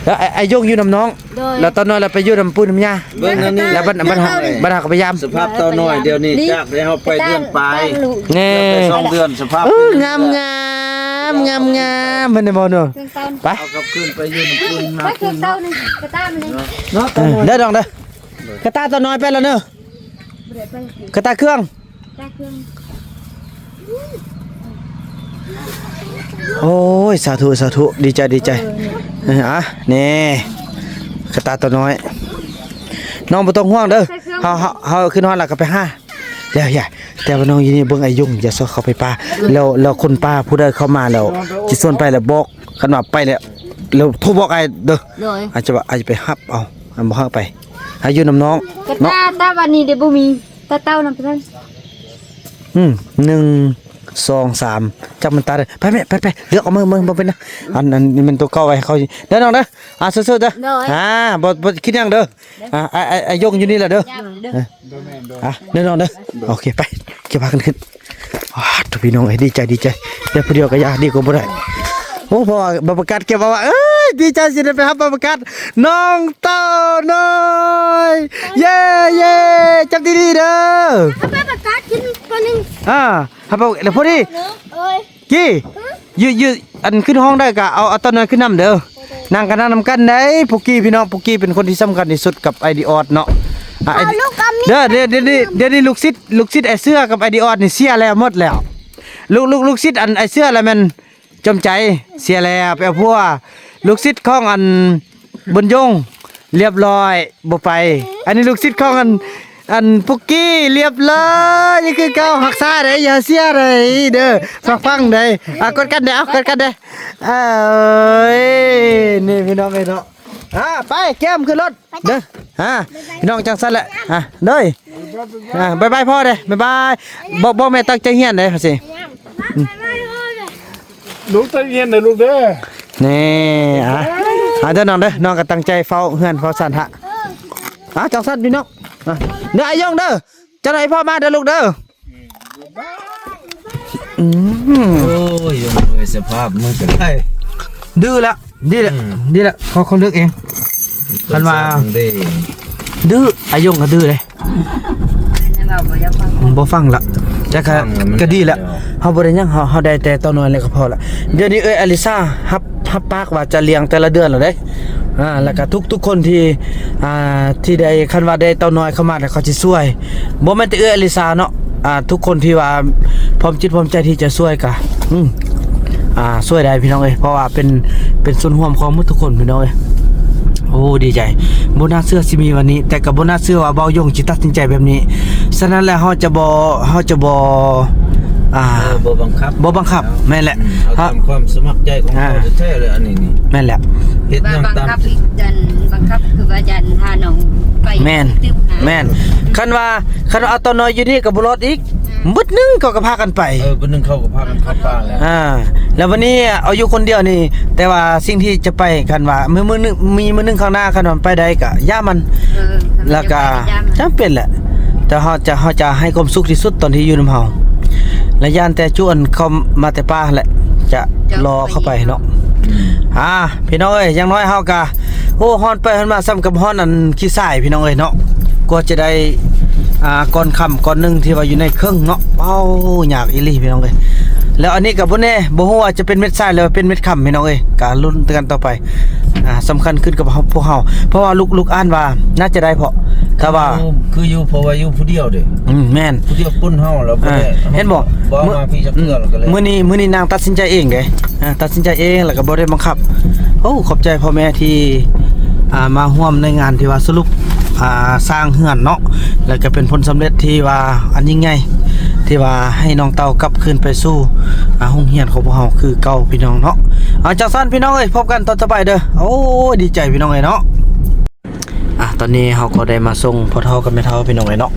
ແລ້ວອາ ອາຍົງຢູ່ນຳນ້ອງ ໂດຍ ແລ້ວຕອນນ້ອຍລະໄປຢູ່ນຳປູ່ນຳຍ່າ ເບິ່ງອັນນີ້ ແລ້ວບັດ ບັດ ບັດຫາກໍໄປຢາມ ສະພາບເຕົ້ານ້ອຍດຽວນີ້ ຈາກໄດ້ເຮົາໄປເດືອນປາຍ ນີ້ ໄດ້ສອງເດືອນ ສະພາບ ເອີ ງາມໆ ງາມໆ ເພິ່ນໄດ້ບໍ່ເນາະ ໄປ ເອົາກັບຄືນໄປຢູ່ນຳປູ່ນນາ ໄປຄືນເຕົ້ານີ້ ກະຕາມັນນີ້ ເນາະ ເອີ ໄດ້ດອງເດີ ກະຕາເຕົ້ານ້ອຍໄປແລ້ວເນີ ກະຕາເຄື່ອງ ໂອ້ຍ ສາທຸ ສາທຸ ດີໃຈ ດີໃຈ ເອີ ອ່ະ ນີ້ ກະຕາໂຕນ້ອຍ ນ້ອງບໍ່ຕ້ອງຫ່ວງເດີ ເຮົາ ເຮົາ ເຮົາຂຶ້ນຮອດແລ້ວກໍໄປຫາ ແລ້ວ ຢ່າ ແຕ່ວ່ານ້ອງຢູ່ນີ້ເບິ່ງໄອ້ຍົງ ຢ່າຊອກເຂົ້າໄປປ່າ ແລ້ວ ແລ້ວຄົນປ່າຜູ້ໃດເຂົ້າມາແລ້ວ ຊິຊວນໄປແລ້ວບອກ ຄັນວ່າໄປແລ້ວ ແລ້ວໂທບອກອ້າຍເດີ ໂດຍ ອ້າຍຈະວ່າ ອ້າຍຈະໄປຮັບເອົາ ອັນບໍ່ໃຫ້ໄປ ໃຫ້ຢູ່ນຳນ້ອງ ກະ ເນາະ ຕາ ຕາບາດນີ້ເດບໍ່ມີ ຕາເຕົ້ານຳເພິ່ນ ອືມ ໜຶ່ງ ສອງ ສາມ ຈັບມັນຕາເດີ ໄປແມ່ ໄປ ໄປ ເລືອກເອົາ ເບິ່ງ ເບິ່ງ ເບິ່ງເປັນນະ ອັນ ອັນນີ້ແມ່ນໂຕເກົ່າໄວ້ໃຫ້ເຂົາ ເດີນ້ອງເດີ ອ່າ ສູ້ໆເດີ ໂດຍ ອ່າ ບໍ່ ບໍ່ຄິດຫຍັງເດີ ອ່າ ອ້າຍ ອ້າຍ ອ້າຍຍົງຢູ່ນີ້ແຫຼະເດີ ເດີ ອ່າ ເດີນ້ອງເດີ ໂອເຄ ໄປ ຈະພາກັນຂຶ້ນ ອ້າດ ພີ່ນ້ອງເອີຍ ດີໃຈ ດີໃຈ ໄດ້ຜູ້ດຽວກໍຢ່າ ດີກວ່າບໍ່ໄດ້ ໂອ້ ເພາະວ່າບັດປະກາດເກັບເອົາວ່າ ເອີຍ ດີໃຈຊິໄດ້ໄປຮັບບັດປະກາດ ນ້ອງເຕົ້ານ້ອຍ ເຢ້ ເຢ້ ຈັບດີໆເດີ ເອົາໄປປະກາດຂຶ້ນປະໜຶ່ງ ອ່າ ຮັບເອົາ ແລ້ວພໍດີ ໂອ້ຍ ກີ້ ຢູ່ ຢູ່ ອັນ ຂຶ້ນຫ້ອງໄດ້ກະເອົາ ເອົາເຕົ້ານ້ອຍຂຶ້ນນຳເດີ ນັ່ງກະນັ່ງນຳກັນໄດ໋ ປຸກກີ້ ພີ່ນ້ອງ ປຸກກີ້ເປັນຄົນທີ່ສຳຄັນທີ່ສຸດກັບໄອດີອອດເນາະ ອ່າ ເອົາລູກກັບມີ ເດີ ດຽວ ດຽວນີ້ ດຽວນີ້ລູກສິດ ລູກສິດໄອ້ເສືອກັບໄອດີອອດນີ້ເສຍແລ້ວ ໝົດແລ້ວ ລູກ ລູກ ລູກສິດອັນໄອ້ເສືອລະແມ່ນ ຈອມໃຈ ເສຍແລ້ວ ໄປເອົາຜົວ ລູກສິດຂອງອັນ ບຸນຍົງ ລຽບລ້ອຍ ບໍ່ໄປ ອັນນີ້ລູກສິດຂອງອັນ ອັນປຸກກີ້ລຽບລ້ອຍ ຍັງຄືເກົ່າ ຮັກສາໄດ້ ຢ່າເສຍໄດ້ເດີ ຟັງໆໄດ້ ອ່າ ກົດກັນເດີ ເອົາ ກົດກັນເດີ ເອີຍ ນີ້ພີ່ນ້ອງເອີຍເນາະ ອ່າ ໄປ ກຽມຂຶ້ນລົດເດີ ອ່າ ພີ່ນ້ອງ ຈັ່ງຊັ້ນແຫຼະ ອ່າ ເດີ ອ່າ ບາຍບາຍພໍ່ເດີ ບາຍບາຍ ບອກ ບອກແມ່ຕັ້ງໃຈຮຽນເດີ ວ່າຊີ້ ອືມ ລູກຕັ້ງໃຈຮຽນເດີລູກເດີ ນີ້ ອ່າ ອ່າ ເດີນ້ອງເດີ ນ້ອງກໍຕັ້ງໃຈເຝົ້າເຮືອນເຝົ້າຊານທະ ອ່າ ຈັ່ງຊັ້ນພີ່ນ້ອງ ອ່າ ເດີ ອາຍົງເດີ ເຈົ້າໜ້ອຍພໍ່ມາເດີລູກເດີ ອືມ ໂອ້ຍ ຍົງເອີຍ ສະພາບມຶງກໍໄດ້ ດື້ລະ ດີແຫຼະ ອືມ ດີແຫຼະ ເຂົາ ເຂົາເລືອກເອງ ຄັນວ່າ ເອີ ສະພາບເດ້ ດື້ ອາຍົງກໍດື້ເດ້ ເວົ້າບໍ່ຢາກຟັງ ບໍ່ຟັງລະ ແຕ່ກໍ ຟັງແລ້ວມັນ ກໍດີແຫຼະ ເຮົາບໍ່ໄດ້ຫຍັງ ເຮົາ ເຮົາໄດ້ແຕ່ເຕົ້ານ້ອຍແລ້ວກໍພໍລະ ດຽວນີ້ເອື້ອຍອາລິຊາຮັບ ຮັບປາກວ່າຈະລ້ຽງແຕ່ລະເດືອນແລ້ວເດ້ ອ່າ ແລ້ວກໍທຸກ ທຸກຄົນທີ່ ອ່າ ທີ່ໄດ້ ຄັນວ່າໄດ້ເຕົ້ານ້ອຍເຂົ້າມາແລ້ວ ເຂົາຊິຊ່ວຍ ບໍ່ແມ່ນແຕ່ເອື້ອຍອາລິຊາເນາະ ອ່າ ທຸກຄົນທີ່ວ່າພ້ອມຈິດພ້ອມໃຈທີ່ຈະຊ່ວຍກະ ອືມ ອ່າ ຊ່ວຍໄດ້ພີ່ນ້ອງເອີຍ ເພາະວ່າເປັນ ເປັນສ່ວນຮ່ວມຂອງໝົດທຸກຄົນພີ່ນ້ອງເອີຍ ໂອ້ ດີໃຈ ບໍ່ໜ້າເຊື່ອຊິມີວັນນີ້ ແຕ່ກໍບໍ່ໜ້າເຊື່ອວ່າບ່າວຢົງຊິຕັດສິນໃຈແບບນີ້ ສະນັ້ນແຫຼະ ເຮົາຈະບໍ່ ເຮົາຈະບໍ່ ອ່າ ເອີ ບໍ່ບັງຄັບ ບໍ່ບັງຄັບ ແມ່ນແຫຼະ ອືມ ເອົາຕາມຄວາມສະໝັກໃຈຂອງເຂົາແທ້ໆເລີຍ ອັນນີ້ນີ້ ແມ່ນແຫຼະ ເຮັດຫຍັງຕາມ ບັງຄັບອີກ ອັນບັງຄັບຄືວ່າຢ້ານພານ້ອງໄປ ແມ່ນ ແມ່ນ ຄັນວ່າ ຄັນວ່າເອົາຕອນນ້ອຍຢູ່ນີ້ກໍບໍ່ລອດອີກ ອືມ ບຶດໜຶ່ງເຂົາກໍພາກັນໄປ ເອີ ບຶດໜຶ່ງເຂົາກໍພາກັນເຂົ້າປ່າແລ້ວ ອ່າ ແລ້ວວັນນີ້ເອົາຢູ່ຄົນດຽວນີ້ ແຕ່ວ່າສິ່ງທີ່ຈະໄປ ຄັນວ່າມື້ ມື້ໜຶ່ງ ມີມື້ໜຶ່ງຂ້າງໜ້າ ຄັນວ່າມັນໄປໄດ້ກໍຢ່າມັນ ເອີ ແລ້ວກໍຈຳເປັນແຫຼະ ແຕ່ເຮົາຈະ ເຮົາຈະໃຫ້ຄວາມສຸກທີ່ສຸດຕອນທີ່ຢູ່ນຳເຮົາ ແລະ ຢ້ານແຕ່ຈຸອັນເຂົ້າມາແຕ່ປ່າຫັ້ນແຫຼະ ຈະລໍເຂົ້າໄປເນາະ ອືມ ອ່າ ພີ່ນ້ອງເອີຍ ຢ່າງໜ້ອຍເຮົາກໍ ໂອ້ ຮ້ອນໄປຮ້ອນມາສ່ຳກັບຮ້ອນອັນຂີ້ຊາຍພີ່ນ້ອງເອີຍເນາະ ກວ່າຈະໄດ້ ອ່າ ກ່ອນຄ່ຳກ່ອນໜຶ່ງທີ່ວ່າຢູ່ໃນເຄິ່ງເນາະ ເອົ້າ ຍາກອີ່ຫຼີພີ່ນ້ອງເອີຍ ແລ້ວອັນນີ້ກໍບໍ່ແນ່ ບໍ່ຮູ້ວ່າຈະເປັນເມັດຊາຍ ຫຼືວ່າເປັນເມັດຄຳພີ່ນ້ອງເອີຍ ກໍລຸ້ນກັນຕໍ່ໄປ ອ່າ ສຳຄັນຂຶ້ນກັບພວກເຮົາ ເພາະວ່າລູກ ລູກອ່ານວ່າໜ້າຈະໄດ້ ເພາະຖ້າວ່າ ຄືຢູ່ ຄືຢູ່ ເພາະວ່າຢູ່ຜູ້ດຽວເດ້ ອືມ ແມ່ນ ຜູ້ດຽວປົນເຮົາແລ້ວບໍ່ໄດ້ ອ່າ ເຫັນບໍ່ ບໍ່ເອົາມາພີ່ຈັກເທື່ອ ແລ້ວກໍເລີຍ ມື້ນີ້ ມື້ນີ້ນາງຕັດສິນໃຈເອງເດ້ ອ່າ ຕັດສິນໃຈເອງ ແລ້ວກໍບໍ່ໄດ້ບັງຄັບ ໂອ້ ຂອບໃຈພໍ່ແມ່ທີ່ ອ່າ ມາຮ່ວມໃນງານທີ່ວ່າສະຫຼຸບ ອ່າ ສ້າງເຮືອນເນາະ ແລ້ວກໍເປັນຜົນສຳເລັດທີ່ວ່າອັນຍິ່ງໃຫຍ່ ທີ່ວ່າໃຫ້ນ້ອງເຕົ້າກັບຄືນໄປສູ່ ອ່າ ໂຮງຮຽນຂອງພວກເຮົາຄືເກົ່າພີ່ນ້ອງເນາະ ເອົາ ຈັ່ງຊັ້ນພີ່ນ້ອງເອີຍ ພົບກັນຕອນຕໍ່ໄປເດີ ໂອ້ຍ ດີໃຈພີ່ນ້ອງເອີຍເນາະ ອ່າ ຕອນນີ້ເຮົາກໍໄດ້ມາສົ່ງພໍ່ເຖົ້າກັບແມ່ເຖົ້າພີ່ນ້ອງເອີຍເນາະ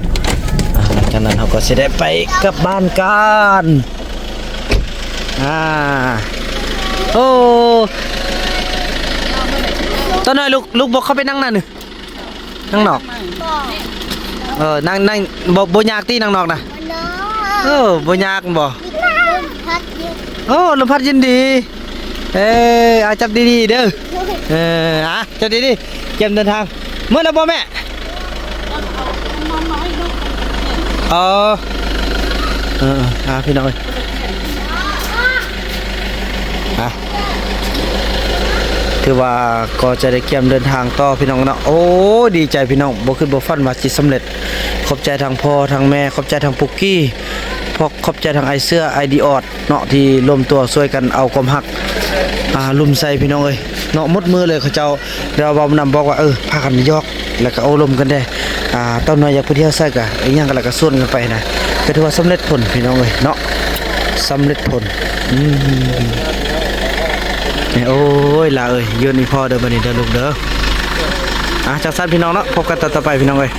ອ່າ ຫຼັງຈາກນັ້ນເຮົາກໍຊິໄດ້ໄປກັບບ້ານກັນ ອ່າ ໂອ້ ຕານ້ອຍ ລູກ ລູກບໍ່ເຂົ້າໄປນັ່ງນະ ນັ່ງນອກ ເອີ ນັ່ງ ນັ່ງ ບໍ່ ບໍ່ຍາກຕິນັ່ງນອກນະ ເອີ ບໍ່ຍາກແມ່ນບໍ່ ໂອ້ ລົມພັດເຢັນດີ ເອີ ອ່າ ຈັບດີໆເດີ ເອີ ອ່າ ຈັບດີໆ ກຽມເດີນທາງ ເມື່ອແລ້ວບໍ່ແມ່? ອໍ ເອີ ອ່າ ພີ່ນ້ອງເອີຍ ອ່າ ຖືວ່າກໍຈະໄດ້ກຽມເດີນທາງຕໍ່ພີ່ນ້ອງເນາະ ໂອ້ ດີໃຈພີ່ນ້ອງ ບໍ່ຄິດບໍ່ຝັນວ່າຊິສຳເລັດ ຂອບໃຈທັງພໍ່ທັງແມ່ ຂອບໃຈທັງປຸກກີ້ ຂອບໃຈທັງອ້າຍເສືອ ອ້າຍດີອອດ ເນາະ ທີ່ລວມຕົວຊ່ວຍກັນເອົາຄວາມຮັກ ອ່າ ລຸມໃສ່ພີ່ນ້ອງເອີຍເນາະ ໝົດມື້ເລີຍ ເຂົາເຈົ້າ ແລ້ວເວົ້ານຳ ບອກວ່າ ເອີ ພາກັນຫຍອກ ແລ້ວກໍໂອ້ລົມກັນແດ່ ອ່າ ເຕົ້ານ້ອຍຢາກໄປທ່ຽວໃສກໍອີ່ຫຍັງກໍ ແລ້ວກໍຊວນກັນໄປນະ ກໍຖືວ່າສຳເລັດຜົນພີ່ນ້ອງເອີຍເນາະ ສຳເລັດຜົນ ອືມ ໂອ້ຍ ຫຼາເອີຍ ຢູ່ນຳພໍ່ເດີ ບັດນີ້ເດີລູກເດີ ອ່າ ຈັ່ງຊັ້ນພີ່ນ້ອງເນາະ ພົບກັນຕອນຕໍ່ໄປພີ່ນ້ອງເອີຍ.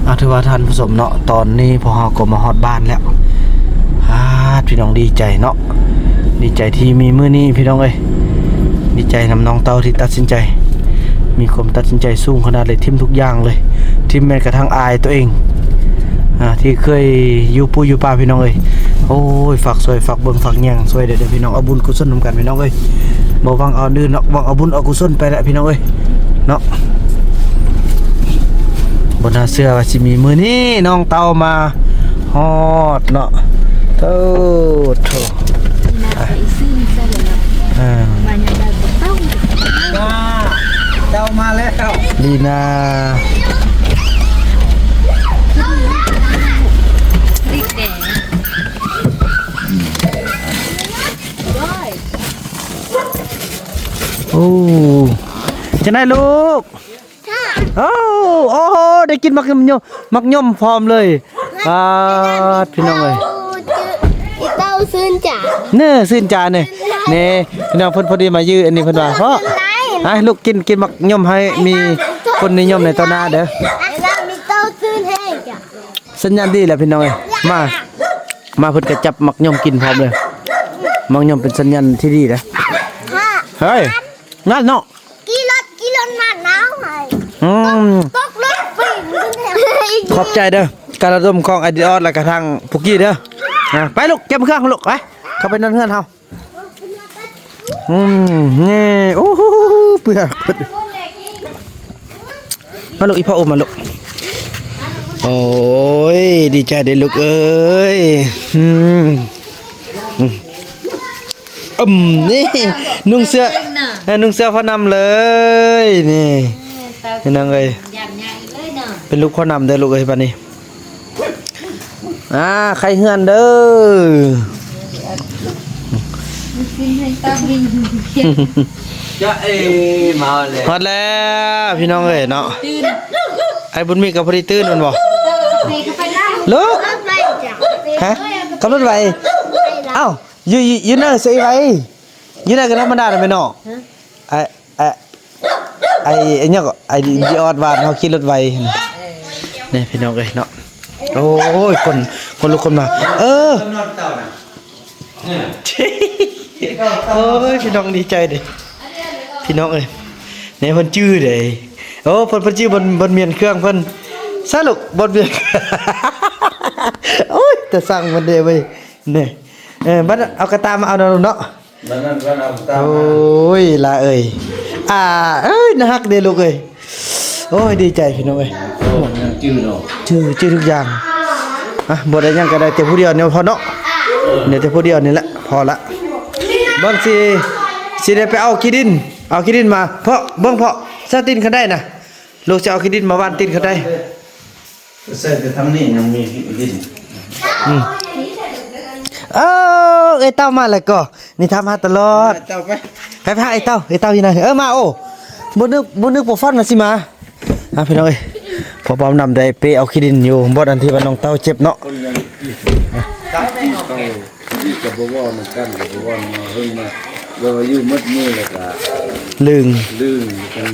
ອ່າ ຖືວ່າທ່ານຜູ້ຊົມເນາະ ຕອນນີ້ພວກເຮົາກໍມາຮອດບ້ານແລ້ວ ອາ ພີ່ນ້ອງ ດີໃຈເນາະ ດີໃຈທີ່ມີມື້ນີ້ພີ່ນ້ອງເອີຍ ດີໃຈນຳນ້ອງເຕົ້າທີ່ຕັດສິນໃຈ ມີຄວາມຕັດສິນໃຈສູງຂະໜາດເລີຍ ຖິ້ມທຸກຢ່າງເລີຍ ຖິ້ມແມ້ກະທັ້ງອາຍຕົວເອງ ອ່າ ທີ່ເຄີຍຢູ່ປູ່ຢູ່ປ່າພີ່ນ້ອງເອີຍ ໂອ້ຍ ຝາກຊ່ວຍ ຝາກເບິ່ງ ຝາກຫຍັງຊ່ວຍເດີ ເດີພີ່ນ້ອງ ເອົາບຸນກຸສົນນຳກັນພີ່ນ້ອງເອີຍ ບໍ່ຫວັງເອົາອື່ນເນາະ ຫວັງເອົາບຸນເອົາກຸສົນໄປແຫຼະພີ່ນ້ອງເອີຍ. ເນາະ ບໍ່ໜ້າເຊື່ອວ່າຊິມີມື້ນີ້ ນ້ອງເຕົ້າມາຮອດເນາະ ໂທ້ ໂທ້ ອ່າ ເຕົ້າມາແລ້ວ ລີນາ ໂອ້ ຈັ່ງໃດລູກ? ໂອ້ ໂອ້ໂຫ ໄດ້ກິນໝາກຍົມ ໝາກຍົມພ້ອມເລີຍ. ປາດ ພີ່ນ້ອງເອີຍ ອີເຕົ້າຊື່ນໃຈ ເນີ ຊື່ນໃຈເນີ. ນີ້ ພີ່ນ້ອງ ເພິ່ນພໍດີມາຢື້ອັນນີ້ ເພິ່ນວ່າ ພໍ່ ໃຫ້ລູກກິນ ກິນໝາກຍົມໃຫ້ມີຄົນນິຍົມໃນຕໍ່ໜ້າເດີ. ມີໂຕຊື່ນແຮງ ສັນຍານດີແລ້ວ ພີ່ນ້ອງເອີຍ. ມາ ມາ ເພິ່ນກໍຈັບໝາກຍົມກິນພ້ອມເລີຍ. ໝາກຍົມເປັນສັນຍານທີ່ດີເດ້. ເຮີ້ຍ ງານເນາະ. ຂີ່ລົດ ຂີ່ລົດມາໜາວໃຫ້ ອືມ ຕົກລົດປີນຂຶ້ນແຖວ. ຂອບໃຈເດີ ການລະດົມຂອງອາດິດອອດ ແລ້ວກະທາງປຸກກີ້ເດີ. ອ່າ ໄປລູກ ເກັບເຄື່ອງລູກ ໄປ ເຂົ້າໄປນອນເຮືອນເຮົາ. ອືມ ນີ້ ໂອ້ໂຫ ເປືອກ ມາລູກ ອີພໍ່ອຸມມາລູກ. ໂອ້ຍ ດີໃຈເດ້ລູກເອີຍ. ອືມ ອືມ ນີ້ ນຸ່ງເສື້ອ ເອີ ນຸ່ງເສື້ອພໍ່ນຳເລີຍ ນີ້ ພີ່ນ້ອງເອີຍ. ເປັນລູກພໍ່ນຳເດີລູກເອີຍ ບາດນີ້. ອ່າ ໄຂ່ເຮືອນເດີ. ຈະເອ ມາແລ້ວ ຮອດແລ້ວ ພີ່ນ້ອງເອີຍເນາະ. ອ້າຍບຸນມີກໍພໍດີຕື່ນແມ່ນບໍ່ລູກ? ຮະ ຂັບລົດໄວ. ເອົ້າ ຢູ່ ຢູ່ ຢູ່ເນີ ໃສ່ໄວ ຢູ່ເນີກໍທຳມະດາແມ່ນເນາະ. ຮະ ໄອ້ ໄອ້ ໄອ້ຫຍັງກໍ ໄອ້ດີອອດວ່າເຮົາຂີ່ລົດໄວ. ເອີ ນີ້ພີ່ນ້ອງເອີຍເນາະ. ໂອ້ຍ ຄົນ ຄົນລຸກຄົນມາ ເອີ ໂອ້ຍ ພີ່ນ້ອງດີໃຈເດ້ ພີ່ນ້ອງເອີຍ. ນີ້ເພິ່ນຈື່ເດ້ ໂອ້ ເພິ່ນ ເພິ່ນຈື່ບ່ອນ ບ່ອນໝຽນເຄື່ອງເພິ່ນ. ສະຫຼຸບບ່ອນໝຽນ ໂອ້ຍ ແຕ່ຊ່າງມັນເດ້ເວີຍ. ນີ້ ເອີ ບັດເອົາກະຕ່າມາເອົາເນາະ ເນາະ. ນັ້ນ ນັ້ນ ນັ້ນ ເອົາຕາມມາ. ໂອ້ຍ ຫຼາເອີຍ ອ່າ ເອີຍ ໜ້າຮັກເດ້ລູກເອີຍ. ໂອ້ຍ ດີໃຈພີ່ນ້ອງເອີຍ. ໂອ້ ຍັງຈື່ເນາະ ຈື່ ຈື່ທຸກຢ່າງ. ອ່ະ ບໍ່ໄດ້ຫຍັງກໍໄດ້ແຕ່ຜູ້ດຽວນີ້ພໍເນາະ. ເອີ ໄດ້ແຕ່ຜູ້ດຽວນີ້ແຫຼະ ພໍລະ. ເບິ່ງຊິ ຊິໄດ້ໄປເອົາຂີ້ດິນ ເອົາຂີ້ດິນມາ. ພໍ່ ເບິ່ງພໍ່ ໃສ່ຕີນຄັນໄດນະ ລູກຈະເອົາຂີ້ດິນມາຫວ່ານຕີນຄັນໄດ. ໃສ່ແຕ່ທາງນີ້ຍັງມີດິນ. ອືມ ເອີ ເອີຍເຕົ້າມາແລ້ວກໍ ນີ້ຖາມຫາຕະຫຼອດ. ເຕົ້າໄປ ໄປ ໄປຫາເອີຍເຕົ້າ ເອີຍເຕົ້າຢູ່ໃນ. ເອີ ມາ ໂອ້ ບໍ່ນຶກ ບໍ່ນຶກບໍ່ຝັນວ່າຊິມາ. ອ່ະ ພີ່ນ້ອງເອີຍ ພໍ່ເບົານຳໄດ້ໄປເອົາຂີ້ດິນຢູ່ບ່ອນອັນທີ່ວ່ານ້ອງເຕົ້າເຈັບເນາະ. ນີ້ກໍບໍ່ເວົ້ານຳກັນ ກໍບໍ່ເວົ້າມາເພິ່ນມາ ແບບວ່າຢູ່ໝົດມື້ແລ້ວກໍລຶ້ງ ລຶ້ງກັນ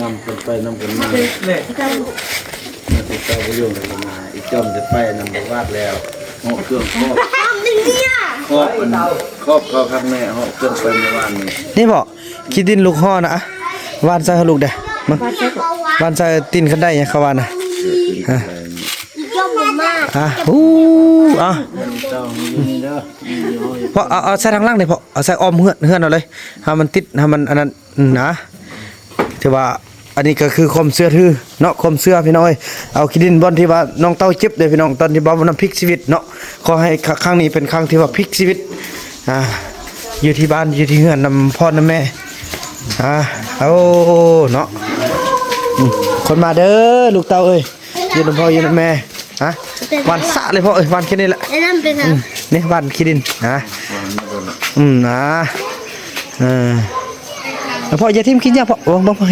ນຳກັນໄປນຳກັນມາ. ມາແຕ່ເຊົ້າບໍ່ຢູ່ແລ້ວກໍມາ ອີ່ຈອມໄດ້ໄປນຳບັກວາດແລ້ວ ເຫາະເຄື່ອງຄອບ ຄອບອັນ ຄອບເຂົາຄັກແນ່ ເຫາະເຄື່ອງໄປເມື່ອວານນີ້. ນີ້ບໍ ຂີ້ດິນລູກຫໍ່ນະ ຫວ່ານໃສ່ໃຫ້ລູກເດີ້ ມາ ຫວ່ານໃສ່ຕີນຄັນໄດເຂົາວ່ານະ. ອ່ະ ອູ້ ອ່ະ ພໍ່ ເອົາ ເອົາໃສ່ທາງຫຼັງນີ້ພໍ່ ເອົາໃສ່ອ້ອມເຮືອນ ເຮືອນເອົາເລີຍ ໃຫ້ມັນຕິດ ໃຫ້ມັນອັນນັ້ນນະ. ຖືວ່າອັນນີ້ກໍຄືຄວາມເຊື່ອຖືເນາະ ຄວາມເຊື່ອພີ່ນ້ອງເອີຍ. ເອົາຂີ້ດິນບ່ອນທີ່ວ່ານ້ອງເຕົ້າເຈັບເດ້ພີ່ນ້ອງ ຕອນທີ່ເບົານຳພລິກຊີວິດເນາະ. ຂໍໃຫ້ ຄ ຄັ້ງນີ້ເປັນຄັ້ງທີ່ວ່າພລິກຊີວິດ ອ່າ ຢູ່ທີ່ບ້ານ ຢູ່ທີ່ເຮືອນນຳພໍ່ນຳແມ່. ອ່າ ໂອ້ ເນາະ ອືມ ຄົນມາເດີລູກເຕົ້າເອີຍ. ຢູ່ນຳພໍ່ຢູ່ນຳແມ່ ຮະ ຫວ່ານສະເລີຍພໍ່ເອີຍ ຫວ່ານແຄ່ນີ້ແຫຼະ. ອືມ ນີ້ຫວ່ານຂີ້ດິນ ນະ ອືມ ນະ ເອີ ພໍ່ຢ່າຖິ້ມຂີ້ຫຍ້າພໍ່ ເບິ່ງ ເບິ່ງພໍ່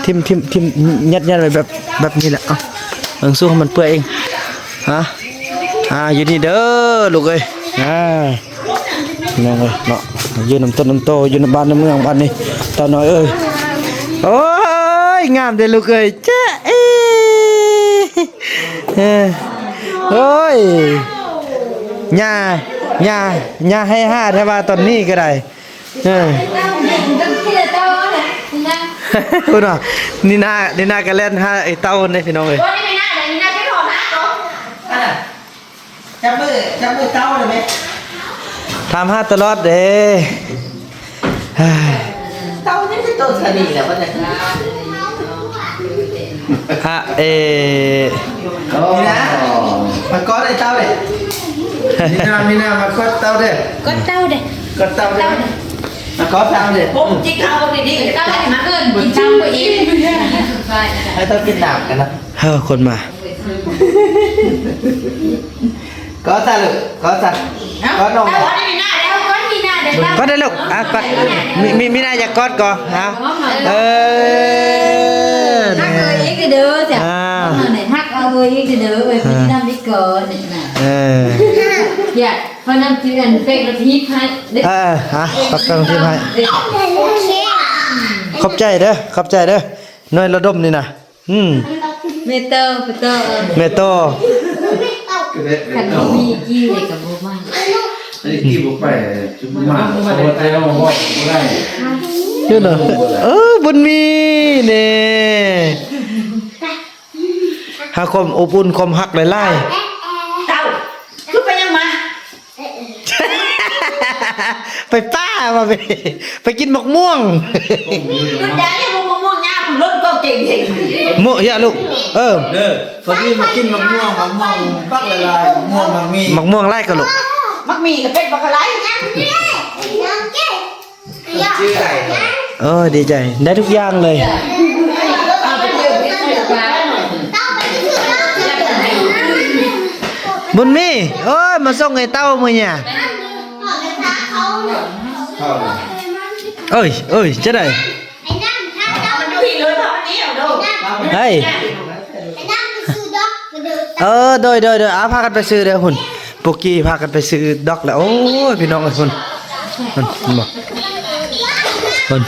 ຖິ້ມ ຖິ້ມ ຖິ້ມ ຍັດ ຍັດໄວ້ແບບ ແບບນີ້ແຫຼະ. ເອົາ ເບິ່ງ ສູ້ໃຫ້ມັນເປື່ອຍເອງ ຮະ. ອ່າ ຢູ່ນີ້ເດີລູກເອີຍ ອ່າ. ພີ່ນ້ອງເອີຍເນາະ ຢູ່ນຳຕົ້ນນຳໂຕ ຢູ່ນຳບ້ານນຳເມືອງບາດນີ້ ເຕົ້ານ້ອຍເອີຍ. ໂອ້ຍ ງາມເດ້ລູກເອີຍ ຈະເອ. ເອີ ໂອ້ຍ ຍ່າ ຍ່າ ຍ່າໄຫ້ຫາແທ້ວ່າຕອນນີ້ກໍໄດ້. ເອີ ພຸ້ນນະ ນີນາ ນີນາກໍແລ່ນຫາໄອ້ເຕົ້າເດ້ພີ່ນ້ອງເອີຍ. ຈັບມື ຈັບມືເຕົ້າໄດ້ໄໝ? ຖາມຫາຕະຫຼອດເດ້. ເຕົ້ານີ້ຄືໂຕຊະນີແລ້ວວ່າຈັ່ງ. ຮະ ເອ ມີນາ ມາກອດໄອ້ເຕົ້າເດ້. ມີນາ ມີນາ ມາກອດເຕົ້າເດ້. ກອດເຕົ້າເດ້ ກອດເຕົ້າເດ້. ມາກອດເຕົ້າເດ້. ຜົມຈິກເອົາດີໆ ເຕົ້າໃຫ້ມາເອີ້ນກິນເຊົ້າບໍ່ອີກ ໃຫ້ເຕົ້າກິນນ້ຳກັນນະ. ເຮີ້ ຄົນມາ. ກອດຊະລູກ ກອດຊະ ກອດນ້ອງ ກອດໄດ້ລູກ ອ່ະ ກອດ ມີ ມີ ມີນາຢາກກອດກໍ ເອົາ ເອີ. ເດີຈ້ະ ອ່າ ເຮົານີ້ຮັກເອົາເອີຍອີກເດີ ເອີຍ ເອີ ເພິ່ນນຳອີກກ່ອນນີ້ນະ ເອີ ຢາກເຂົານຳທີ່ອັນເປັກລະທີບໃຫ້ເດີ ເອີ ອ່ະ ປັກເປັກລະທີບໃຫ້ ໂອເຄ ຂອບໃຈເດີ ຂອບໃຈເດີ ໜ່ວຍລະດົມນີ້ນະ ອືມ ແມ່ໂຕ ແມ່ໂຕ ແມ່ໂຕ ຄັນບໍ່ມີກີ້ເລີຍກໍບໍ່ມາ ອັນນີ້ທີ່ບໍ່ໄປ ຈຸມາ ເອົາແຕ່ເວົ້າບໍ່ໄດ້ ເດີເນາະ ເອີ ບຸນມີເດ້ ຫາຄວາມອົບອຸ່ນຄວາມຮັກຫຼາຍໆ ເຕົ້າ ຄືໄປຫຍັງມາ ໄປປ່າວ່າ ໄປ ໄປກິນໝາກມ່ວງ ມັນໄດ້ໝາກມ່ວງຍາວ ລົດກໍເກັ່ງເຫັນ ໂມະຢະລູກ ເອີ ເດີ ພໍດີມາກິນໝາກມ່ວງ ໝາກມ່ວງບັກຫຼາຍໆ ໝາກມ່ວງ ໝາກໝີ່ ໝາກມ່ວງຫຼາຍກໍລູກ ໝາກໝີ່ກໍເປັນບັກຫຼາຍ ເອີ ດີໃຈ ເອີ ດີໃຈ ໄດ້ທຸກຢ່າງເລີຍ ບຸນມີ ໂອ້ຍ ມາສົ່ງໄອ້ເຕົ້າມື້ນີ້ ເອີຍ ເອີຍ ຈັ່ງໃດ ເຮີ້ຍ ເອີ ໂດຍ ໂດຍ ໂດຍ ອ່າ ພາກັນໄປຊື້ເດີ ພຸ້ນ ປຸກກີ້ພາກັນໄປຊື້ດອກແລ້ວ ໂອ້ຍ ພີ່ນ້ອງເອີຍ ພຸ້ນ ພຸ້ນ ເຫັນບໍ່ ພຸ້ນ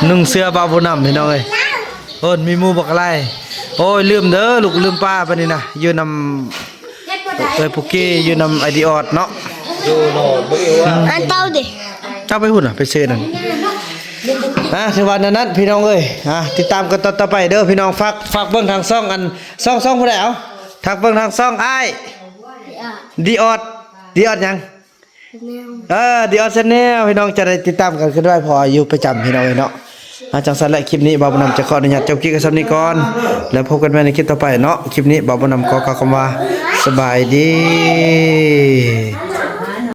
ນຸ່ງເສື້ອບ່າວຜູ້ນຳ ພີ່ນ້ອງເອີຍ ໂອ້ຍ ມີໝູ່ບັກຫຼາຍ ໂອ້ຍ ລືມເດີລູກ ລືມປ້າປານນີ້ນະ ຢູ່ນຳ ເອີຍ ປຸກກີ້ ຢູ່ນຳໄອ້ດີອອດເນາະ ຢູ່ນອນບໍ່ໄດ້ວ່າ ອັນເຕົ້າເດ ເຕົ້າໄປພຸ້ນນະ ໄປຊື້ນັ້ນ ອ່າ ຖືວ່າແນວນັ້ນ ພີ່ນ້ອງເອີຍ ອ່າ ຕິດຕາມກັນຕອນຕໍ່ໄປເດີ ພີ່ນ້ອງ ຝາກ ຝາກເບິ່ງທາງຊ່ອງ ອັນ ຊ່ອງ ຊ່ອງຜູ້ໃດ ເອົາ ຝາກເບິ່ງທາງຊ່ອງອ້າຍ ດີອອດ ດີອອດຫຍັງ Channel ເອີ ດີອອດ Channel ພີ່ນ້ອງຈະໄດ້ຕິດຕາມກັນຂຶ້ນໄວ້ ເພາະວ່າຢູ່ປະຈຳ ພີ່ນ້ອງເອີຍເນາະ ອ່າ ຈັ່ງຊັ້ນແຫຼະ ຄລິບນີ້ບ່າວບຸນນຳຈະຂໍອະນຸຍາດຈົບຄລິບໄວ້ສ່ຳນີ້ກ່ອນ ແລ້ວພົບກັນໃໝ່ໃນຄລິບຕໍ່ໄປເນາະ ຄລິບນີ້ບ່າວບຸນນຳຂໍກ່າວຄຳວ່າ ສະບາຍດີ.